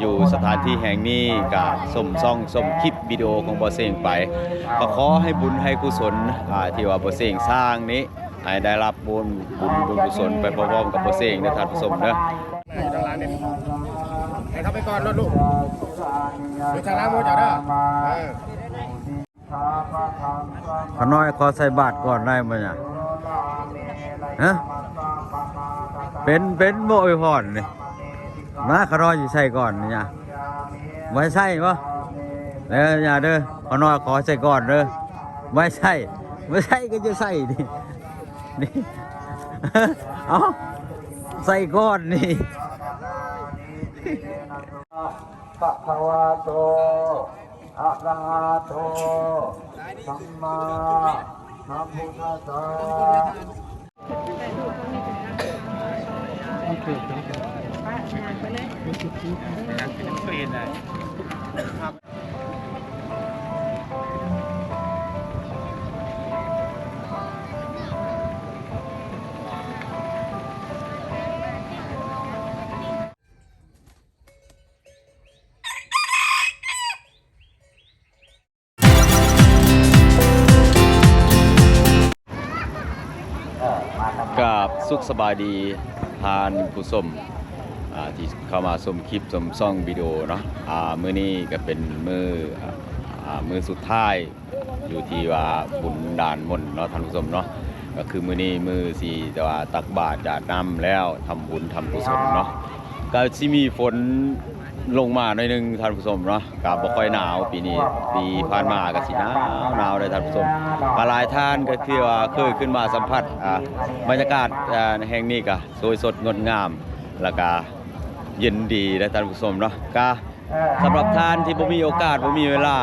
ຢູ່ສະຖານທີ່ແຫ່ງນີ້ກະຊົມຊ່ອງຊົມຄລິບວິດີໂອຂອງບໍ່ເສັງໄປ ກໍຂໍໃຫ້ບຸນໃຫ້ກຸສົນ ອ່າ ທີ່ວ່າບໍ່ເສັງສ້າງນີ້ ໃຫ້ໄດ້ຮັບບຸນ ບຸນບຸນກຸສົນໄປພ້ອມໆກັບບໍ່ເສັງເດີທ່ານຜູ້ຊົມເດີ. ໃຫ້ເຂົ້າໄປກ່ອນໂລດລູກ ຢູ່ທາງຫຼັງໝູ່ເຈົ້າເດີ ເອີ. ຂ້ານ້ອຍຂໍໃສ່ບາດກ່ອນໄດ້ບໍ່ຫຍັງ? ຮະ? ເປັນ ເປັນບໍ່ອວຍພອນນີ້? ມາ ຂ້ານ້ອຍຊິໃສ່ກ່ອນນີ້ຫຍັງ? ບໍ່ໃຫ້ໃສ່ບໍ່? ເອີ ຢ່າເດີ ຂ້ານ້ອຍຂໍໃສ່ກ່ອນເດີ ບໍ່ໃຫ້ໃສ່ ບໍ່ໃສ່ກໍຈະໃສ່ນີ້ ນີ້ ເອົ້າ ໃສ່ກ່ອນນີ້. ພະຄະວະໂຕ ອະລະຫະໂຕ ສຳມາສຳພຸດທັດສະ. ກາບສຸກສະບາຍດີທ່ານຜູ້ຊົມ ອ່າ ທີ່ເຂົ້າມາຊົມຄລິບຊົມຊ່ອງວິດີໂອເນາະ. ອ່າ ມື້ນີ້ກໍເປັນມື້ ອ່າ ມື້ສຸດທ້າຍ ຢູ່ທີ່ວ່າບຸນລານມົນເນາະທ່ານຜູ້ຊົມເນາະ. ກໍຄືມື້ນີ້ມື້ທີ່ແຕ່ວ່າຕັກບາດຢາດນ້ຳແລ້ວ ທຳບຸນທຳກຸສົນເນາະ ກໍຊິມີຝົນລົງມາໜ້ອຍໜຶ່ງທ່ານຜູ້ຊົມເນາະ. ກໍບໍ່ຄ່ອຍໜາວປີນີ້ ປີຜ່ານມາກໍຊິໜາວໆເດ້ທ່ານຜູ້ຊົມ. ກໍຫຼາຍທ່ານກໍທີ່ວ່າເຄີຍຂຶ້ນມາສຳຜັດ ອ່າ ບັນຍາກາດ ອ່າ ແຫ່ງນີ້ກໍສວຍສົດງົດງາມ ແລ້ວກໍເຢັນດີເດ້ທ່ານຜູ້ຊົມເນາະ. ກໍ ສຳລັບທ່ານທີ່ບໍ່ມີໂອກາດ ບໍ່ມີເວລາ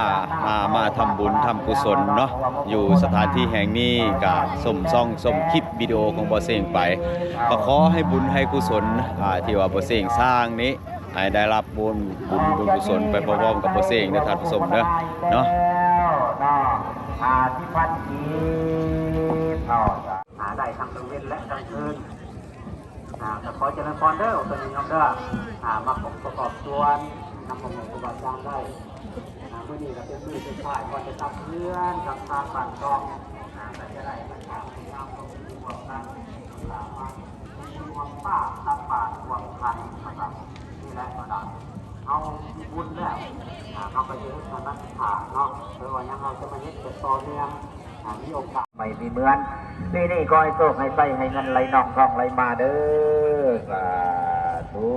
ອ່າ ມາທຳບຸນທຳກຸສົນເນາະ ຢູ່ສະຖານທີ່ແຫ່ງນີ້ ກະຊົມຊ່ອງຊົມຄລິບວິດີໂອຂອງບໍ່ເສັງໄປ ກໍຂໍໃຫ້ບຸນໃຫ້ກຸສົນ ອ່າ ທີ່ວ່າບໍ່ເສັງສ້າງນີ້ ໃຫ້ໄດ້ຮັບບຸນ ບຸນບຸນກຸສົນໄປພ້ອມໆກັບບໍ່ເສັງເດີທ່ານຜູ້ຊົມເດີເນາະ. ຫ້າສິບພັນກີບເນາະ ຫາໄດ້ທັງກາງເວັນ ແລະ ກາງຄືນ. ອ່າ ກໍຂໍເຈະເລີນພອນເດີ ຕົວນີ້ໂຍມເດີ ອ່າ ມາສົມປະກອບສ່ວນນຳພະເຈົ້າຄູບາອາຈານໄດ້. ອ່າ ມື້ນີ້ກໍເປັນມື້ສຸດທ້າຍກ່ອນຈະກັບເຮືອນກັບຊານບ້ານຊ່ອງ ອ່າ ກໍຈະໄດ້ມາສາງຄຸນງາມຄວາມດີຮ່ວມກັນ ອ່າ ມາຮ່ວມປາກຕັກບາດຮ່ວມຂັນ ວ່າຊັ້ນ. ນີ້ແຫຼະ ເຮົາມີບຸນແລ້ວ ອ່າ ເຮົາກໍຈະເຮັດໃຫ້ມັນຂາດເນາະ ເພາະວ່າຫຍັງ ເຮົາຈະມາເຮັດແບບຕໍ່ເນື່ອງ. ອ່າ ມີໂອກາດ ໄປມີເມືອນ ປີນີ້ຂໍໃຫ້ໂຊກໃຫ້ໄຊ ໃຫ້ເງິນໄຫຼນອງ ທອງໄຫຼມາເດີ ສາທຸ.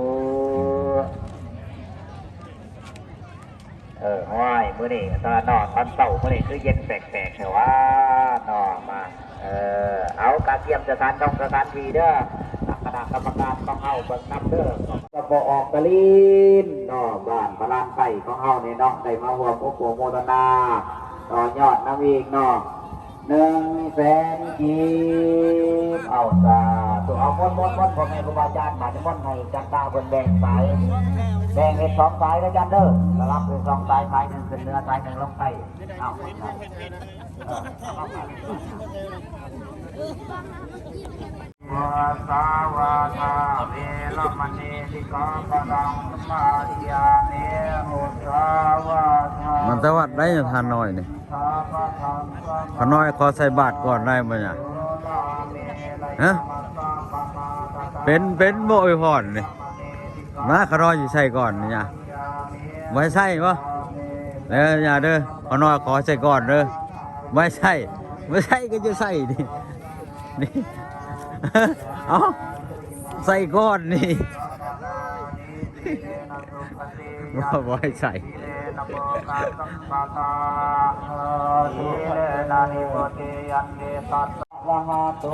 ເອີ ຫ້ວຍ ມື້ນີ້ຕອນນອນຕອນເຊົ້າມື້ນີ້ຄືເຢັນແປກໆແທ້ຫວາເນາະ ມາ ເອີ ເອົາ ກະກຽມສະຖານທີ່ສະຖານທີ່ເດີ ຄະນະກຳມະການຂອງເຮົາເບິ່ງນຳເດີ ສະເພາະອອກຕະລິນເນາະ ບ້ານພະລານໄຊຂອງເຮົານີ້ເນາະ ໄດ້ມາຮ່ວມອົບໂອໂມທະນາຕໍ່ຍອດນຳອີກເນາະ ໜຶ່ງແສນກີບ. ເອົາ ສາທຸ ເອົາ ມົນໆໆ ພໍ່ແມ່ຄູບາອາຈານ ບາດນີ້ມົນໃຫ້ຈັນດາເພິ່ນແບ່ງສາຍ ແບ່ງເຮັດສອງສາຍເດີຈັນເດີ ສະຫຼັບເຮັດສອງສາຍ ສາຍໜຶ່ງຂຶ້ນເໜືອ ສາຍໜຶ່ງລົງໃຕ້ ເອົາ ເອີ ເອົາມາ ວາສາວາທາ ເວລະມະນີ ສິກຂາປະດັງ ສະມາທິຍາມິ ມຸສາວາທາ ມັນຕະວັດໄດ້ຫຍັງທ່ານນ້ອຍນີ້ ຂ້ານ້ອຍຂໍໃສ່ບາດກ່ອນໄດ້ບໍ່ຫຍັງ? ຮະ? ເປັນ ເປັນບໍ່ອວຍພອນນີ້? ມາ ຂ້ານ້ອຍຊິໃສ່ກ່ອນນີ້ຫຍັງ? ບໍ່ໃຫ້ໃສ່ບໍ່? ເອີ ຢ່າເດີ ຂ້ານ້ອຍຂໍໃສ່ກ່ອນເດີ ບໍ່ໃຫ້ໃສ່ ບໍ່ໃສ່ກໍຈະໃສ່ນີ້ ນີ້ ເອົ້າ ໃສ່ກ່ອນນີ້ ບໍ່ ບໍ່ໃຫ້ໃສ່ ອະລະຫະໂຕ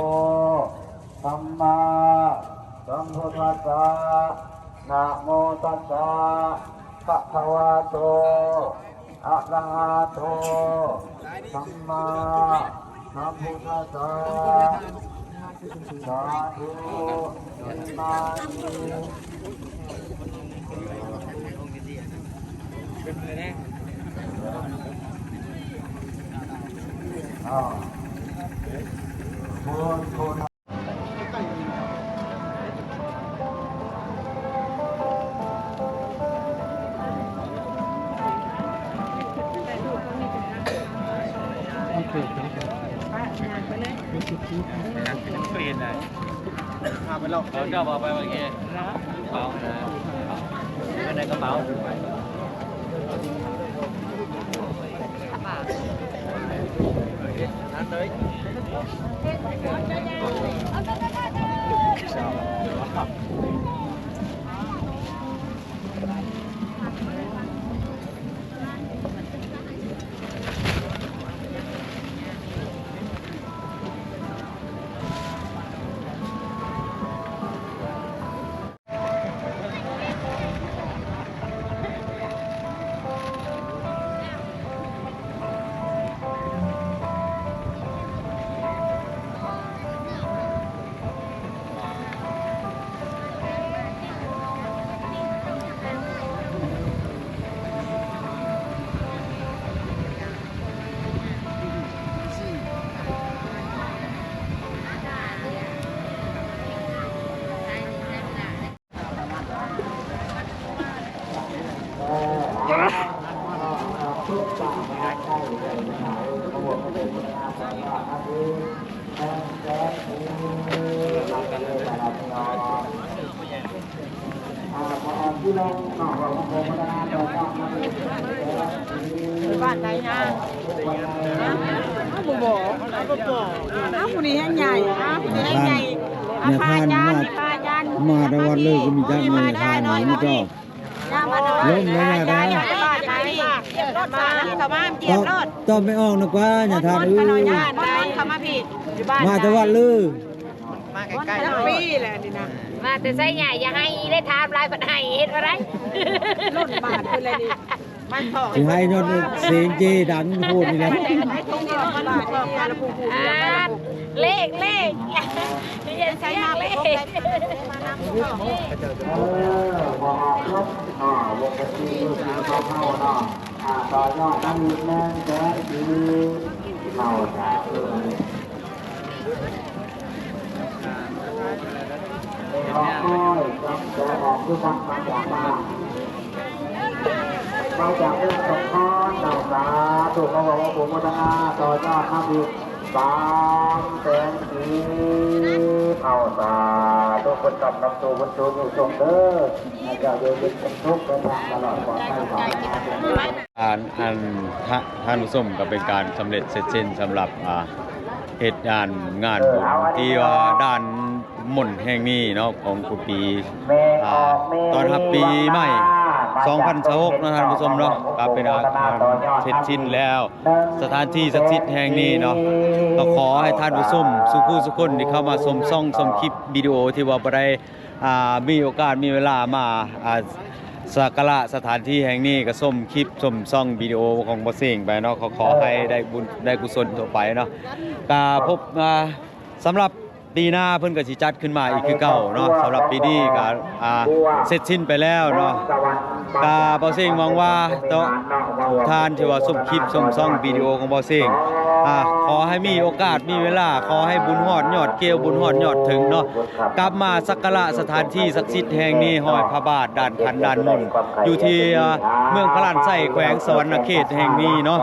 ສຳມາສຳພຸດທັດສະ ນະໂມຕັດສະ ພະຄະວະໂຕ ອະລະຫະໂຕ ສຳມາສຳພຸດທັດສະ ສາທຸ ສະມາທິ ເອົາ ພຸດໂທ. ເຂົາເຈົ້າເອົາໄປເມື່ອກີ້ ເປົານະ ຢູ່ໃນກະເປົາ. ບ້ານໃດຍາ? ເອົາບໍ່ບອກ ເອົາບໍ່ບອກ ເອົາຜູ້ນີ້ແຮງໃຫຍ່ ເອົາຜູ້ນີ້ແຮງໃຫຍ່ ເອົາພະອາຈານ ພະອາຈານ ມາແຕ່ວັດເລີຍກໍມີຈັກແມ່ນພານນີ້ເຈົ້າ. ລົມແລ້ວນະ ຕອບ ຕອບໄມ່ອອກນະກວ່າ ຢ່າທານເອີຍ ມາແຕ່ວັດເລີຍ ມາໃກ້ໆ ປີແລ້ວນີ້ນະ ມາແຕ່ໃສໃຫຍ່ ຢ່າໄຫ້ເລີຍ ຖາມຫຼາຍປານໃຫ້ເຮັດບໍ່ໄດ້ ລຸ້ນບາດເພິ່ນແລ້ວນີ້ ຊິໃຫ້ຍ້ອນເສງເຈດັງໂພດນີ້ແຫຼະ. ອ່າ ເລກ ເລກ ຢ່າໃສ່ເລກ ເອີ ບໍ່ອອກລົບ ອ່າ ວົງບັນຊີຂອງເຮົາເນາະ ອ່າ ຕໍ່ຍອດນຳອີກໜຶ່ງແສນກີບ ເຮົາຈະ ອອກນ້ອຍ ຈະອອກຄືກັນ ມາຈາກບ້ານ ມາຈາກເມືອງສອງຄອນເນາະ ສາທຸ ຂໍອະນຸໂມທະນາ ຕໍ່ຍອດນຳອີກ ສາມແສນກີບ ເອົາ ສາທຸ ບຸນກຳນຳສູ່ບຸນຊູນຢູ່ສົງເດີ ໃຫ້ເຈົ້າຢູ່ເຢັນເປັນສຸກ ເດີນທາງຕະຫຼອດປອດໄພ ປາດຖະໜາ ອັນ ອັນ ທ່ານ ທ່ານຜູ້ຊົມ ກໍເປັນການສຳເລັດເສັດສິ້ນສຳລັບ ອ່າ ເຮັດງານ ງານບຸນທີ່ວ່າດ່ານມົນແຫ່ງນີ້ເນາະ ຂອງທຸກປີ ອ່າ ຕ້ອນຮັບປີໃໝ່ສອງພັນຊາວຫົກເນາະ ທ່ານຜູ້ຊົມເນາະ ກໍເປັນ ອ່າ ເສັດສິ້ນແລ້ວ. ສະຖານທີ່ສັກສິດແຫ່ງນີ້ເນາະ ກໍຂໍໃຫ້ທ່ານຜູ້ຊົມສູ່ຜູ້ສູ່ຄົນທີ່ເຂົ້າມາຊົມຊ່ອງ ຊົມຄລິບວິດີໂອທີ່ວ່າບໍ່ໄດ້ ອ່າ ມີໂອກາດມີເວລາມາ ອ່າ ສັກກາລະສະຖານທີ່ແຫ່ງນີ້ ກໍຊົມຄລິບຊົມຊ່ອງວິດີໂອຂອງບໍ່ເສັງໄປເນາະ ກໍຂໍໃຫ້ໄດ້ບຸນໄດ້ກຸສົນທົ່ວໄປເນາະ ກໍພົບ ອ່າ ສຳລັບ ປີໜ້າເພິ່ນກໍຊິຈັດຂຶ້ນມາອີກຄືເກົ່າເນາະ ສຳລັບປີນີ້ກໍ ອ່າ ເສັດສິ້ນໄປແລ້ວເນາະ ກໍບໍ່ເສັງຫວັງວ່າເນາະ ທຸກທ່ານທີ່ວ່າຊົມຄລິບຊົມຊ່ອງວິດີໂອຂອງບໍ່ເສັງ ອ່າ ຂໍໃຫ້ມີໂອກາດມີເວລາ ຂໍໃຫ້ບຸນຮອດຍອດເກວ ບຸນຮອດຍອດເຖິງເນາະ ກັບມາສັກກາລະສະຖານທີ່ສັກສິດແຫ່ງນີ້ ຮອຍພະບາດ ດ່ານຂັນດ່ານມົນ ຢູ່ທີ່ ອ່າ ເມືອງພະລານໄຊ ແຂວງສະຫວັນນະເຂດແຫ່ງນີ້ເນາະ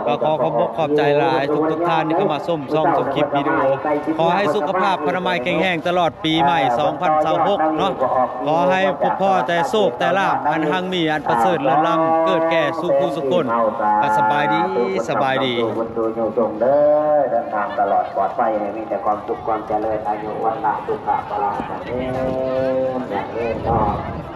ກໍຂໍຂອບອົກຂອບໃຈຫຼາຍທຸກໆທ່ານທີ່ເຂົ້າມາຊົມຊ່ອງຊົມຄລິບວິດີໂອ ຂໍໃຫ້ສຸຂະພາບພະນາໄມແຂງແຮງຕະຫຼອດປີໃໝ່ສອງພັນຊາວຫົກເນາະ ຂໍໃຫ້ພົບພໍ້ແຕ່ໂຊກແຕ່ລາບອັນຮັ່ງມີອັນປະເສີດເລີດລ້ຳ ເກີດແກ່ສູ່ຜູ້ສູ່ຄົນ ກໍສະບາຍດີ ສະບາຍດີ ເດີນທາງຕະຫຼອດປອດໄພ ໃຫ້ມີແຕ່ຄວາມສຸກຄວາມຈະເລີນ ອາຍຸວັນນະສຸຂະພະລະ ຍາກເລີນຍາກເລີນເນາະ.